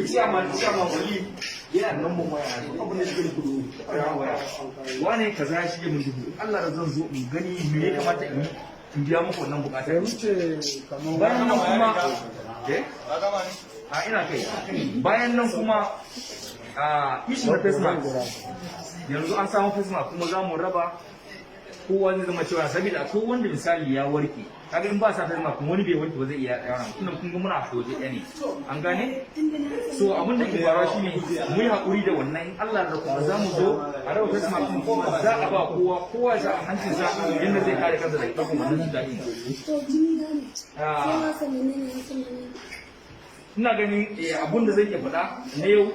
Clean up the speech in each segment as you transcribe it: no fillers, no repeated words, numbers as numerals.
Chairman Wali yana nan, mun waya, duk abin da shi gudu waya, wane kaza ya shige mun duhu. Allah da zan zo in gani me ya kamata in yi in biya muku wannan bukata. Bayan nan kuma, eh, a ina kai, bayan nan kuma a issue na face mask, yanzu an samu face mask kuma za mu raba. Kowa zai zama cewa, saboda akwai wanda misali ya warke, kaga in ba sa face mask kuma wani bai warke ba, zai iya yawan. Tunda kun ga muna waje ɗaya ne, an gane. So abin da ke faruwa shine mu yi haƙuri da wannan. In Allah da kuma za mu zo a raba face mask, kuma za a ba kowa, kowa ya sa a hancinsa yadda zai kare kansa daga ɗaukar wannan cuta ɗin. Ah, ina ganin abun da zan iya faɗa na yau,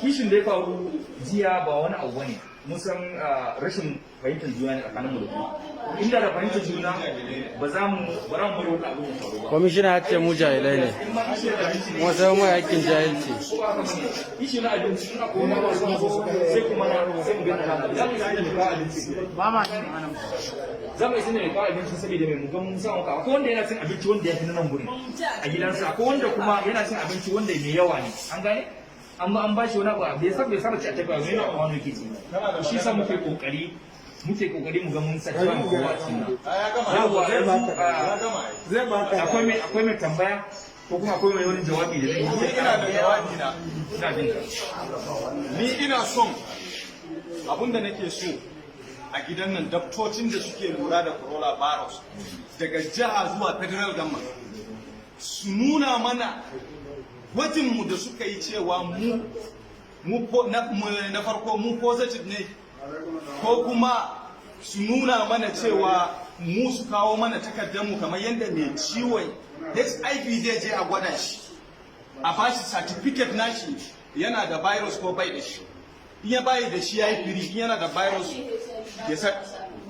kishin da ya faru jiya ba wani abu bane. Mun san rashin fahimtar juna ne tsakaninmu da ku. Inda da fahimtar juna, ba za mu bari wannan abun ya faru ba. Kwamishina ya ce mu jahilai ne. In ma issue na abinci ne, Kuma sai mu aikin jahilci. ko ba haka bane, issue na abinci, in akwai wani abu, sai kuma na sai mu gani za mu yi mai kawo abinci, za mu yi mai kawo abinci, saboda mai mu ga mun samu ka. Akwai wanda yana cin abinci wanda ya fi na nan gurin a gidansa, akwai wanda kuma yana cin abinci wanda mai yawa ne, an gane, amma an bashi wani abu bai saba ci a tafiya wani yana wani yake ci. Shi sa muke kokari mu ga mun sa cewa kowa a cikin nan. Yawwa, yanzu akwai mai tambaya ko kuma akwai mai wani jawabi da zai yi? Ina da jawabi na. Ina jin ka. Ni ina son, abinda nake so a gidan nan, daktocin da suke lura da coronavirus daga jiha zuwa federal government su nuna mana gwajinmu da suka yi cewa mu na farko mu positive ne, ko kuma su nuna mana cewa mu, su kawo mana takardar mu kamar yadda mai ciwon HIV zai je a gwada shi, a bashi certificate nashi, yana da virus ko bai da shi. In ya bai da shi, ya yi free. In yana da virus,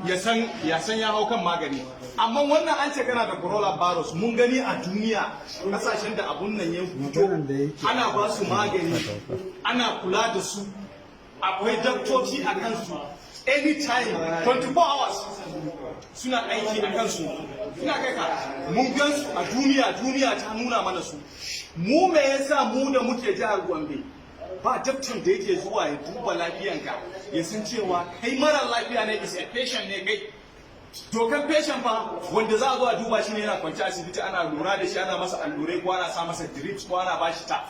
ya san ya hau kan magani. Amma wannan an ce kana da coronavirus, mun gani a duniya kasashen da abun nan ya fito, ana ba su magani, ana kula da su, akwai daktoci a kansu anytime, 24 hours suna aiki a kansu. Ina kai ka, mun gan su a duniya, duniya ta nuna mana su. Mu me yasa mu da muke jihar Gombe ba daktan da yake zuwa ya duba lafiyanka, ya san cewa kai mara lafiya ne, is a patient ne kai? Dokan patient fa, wanda za a zo a duba shi ne yana kwanci asibiti, ana lura da shi, ana masa allurai ko ana sa masa drips ko ana bashi ta.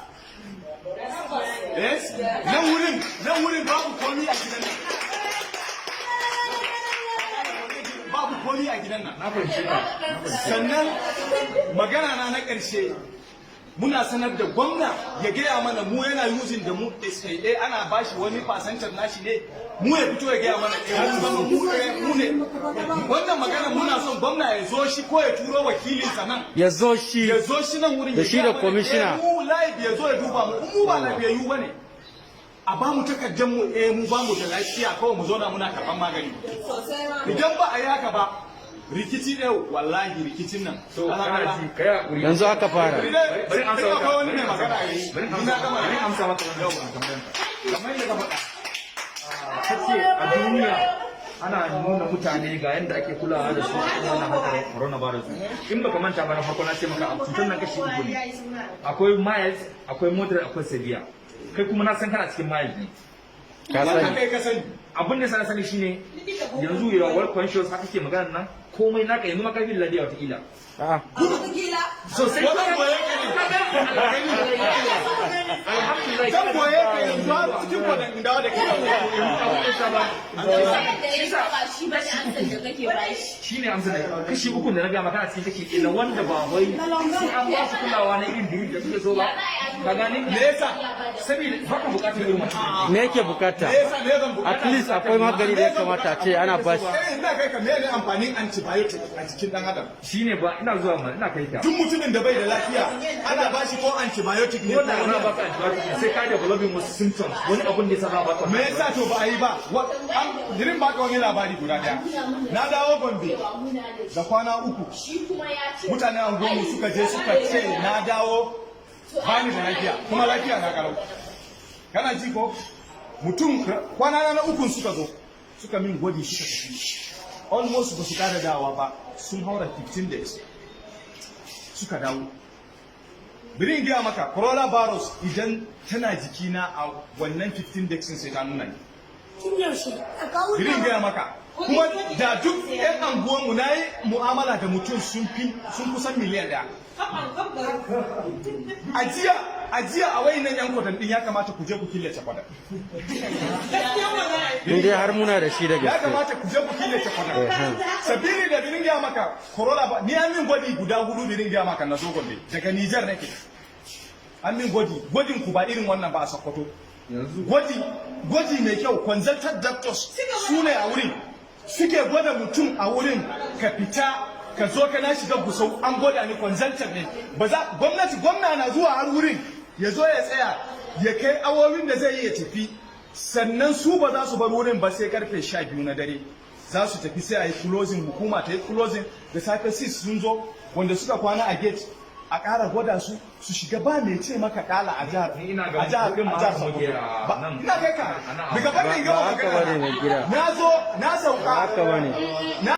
Yes, nan wurin babu komi a gidan nan, babu komi a gidan nan. Na fahimce ka. Sannan magana na na ƙarshe, muna sanar da gwamna ya gaya mana mu yana using da mu SAA, ana bashi wani percentage nashi ne. Mu ya fito ya gaya mana, eh, mun zama mu, eh, mu ne. Wannan magana muna son gwamna ya zo shi ko ya turo wakilinsa nan. Ya zo shi. Ya zo shi nan wurin Da ya shi gaya da mana, kwamishina. eh, mu live ya zo ya duba mu. In mu ba lafiyayyu bane, a ba mu takardar mu, eh, mu ba mu da lafiya, kawai mu zauna muna karɓar magani. Idan ba a yi haka ba, rikici ɗaya, wallahi rikicin nan. So kana ji, kai hakuri. Yanzu aka fara. Bari amsa maka. Akwai wani mai magana ya yi. Bari Ni na amsa gama. Bari amsa maka wannan tambayar ka. Kamar yadda ka faɗa, kace a duniya ana nuna mutane ga yadda ake kulawa da su a cikin wannan harkar coronavirus. In baka manta ba, na farko na ce maka a cutar nan kashi uku ne: akwai mild, akwai moderate, akwai severe. Kai kuma na san kana cikin mild ne. Ka Wannan sani. kai ka sani. Abin da sana sani shine yanzu you are well conscious, haka ke magana nan, komai naka yanzu ma karfin lafiya wataƙila. A'a. Sosai. Wannan goye ka ne. Alhamdulillah. Zan goye ka yanzu har cikin gwadon in dawo da kai. Shi ba ne amsar da kake bashi. Shi ne amsa da kashi uku da na gama, kana cikin kashi ɗaya na wanda ba wai sai an ba su kulawa na irin da suke so ba, ka gane? Me yasa? Saboda baka bukatar irin wannan. Me yake bukata? Me yasa? Me zan bukata? At least akwai magani da ya kamata a ce ana bashi. Eh, ina kai ka, me ne amfanin antibiotic a jikin dan adam? Shine ba ina zuwa ma, ina kai ka. Duk mutumin da bai da lafiya ana bashi ko antibiotic ne ko ko da wani ana abu. baka antibiotic, sai ka developing wasu symptoms, wani abun da yasa za a baka. Me yasa to ba a yi ba? Dirin baka wani labari guda daya. Na dawo Gombe da kwana 3, mutanen anguwanmu suka je suka ce na dawo bani da lafiya, kuma lafiya na kalau. Kana ji ko? Mutum kwana na ukun suka zo suka min gwadi, suka tafi. Almost ba su kara dawa ba, sun haura 15 days suka dawo. Bari in gaya maka, corona virus idan tana jikina a wannan 15 days sai ta nuna ni. Tun yaushe a kawo. Bari in gaya maka, kuma da duk yan anguwanmu na yi mu'amala da mutum sun fi, sun kusan 1 miliyan. Ajiya a wayannan yan kwatan din, ya kamata ku je ku killace kwatan. In dai har muna da shi da Ya gaske. kamata ku je ku killace kwatan, sabili da birin gaya maka, corona ba ni an min gwadi guda hudu. Birin gaya maka, na zo Gombe daga Niger nake, an min gwadi. Gwadin ku ba irin wannan ba a Sokoto. Gwaji, gwaji mai kyau, consultant doctors su ne a wurin suke gwada mutum a wurin. Ka fita ka zo ka na shiga Gusau, an gwada ni, consultant ne. Ba za gwamnati, gwamna na zuwa har wurin, ya zo ya tsaya, ya kai awowin da zai yi, ya tafi. Sannan su ba za su bar wurin ba sai karfe 12 na dare za su tafi, sai a yi closing, hukuma ta yi closing. Da safe 6 sun zo, wanda suka kwana a gate a ƙara gwada su, su shiga. Ba mai ce maka kala a jihar Ni ina ga a jihar kuɗin ma a jihar haka muke Sokoto. a Ba- nan. Ina kai ka A nan. daga fannin Ba gama haka bane, magana. mai gida. Na zo na sauka. Ba haka bane. Na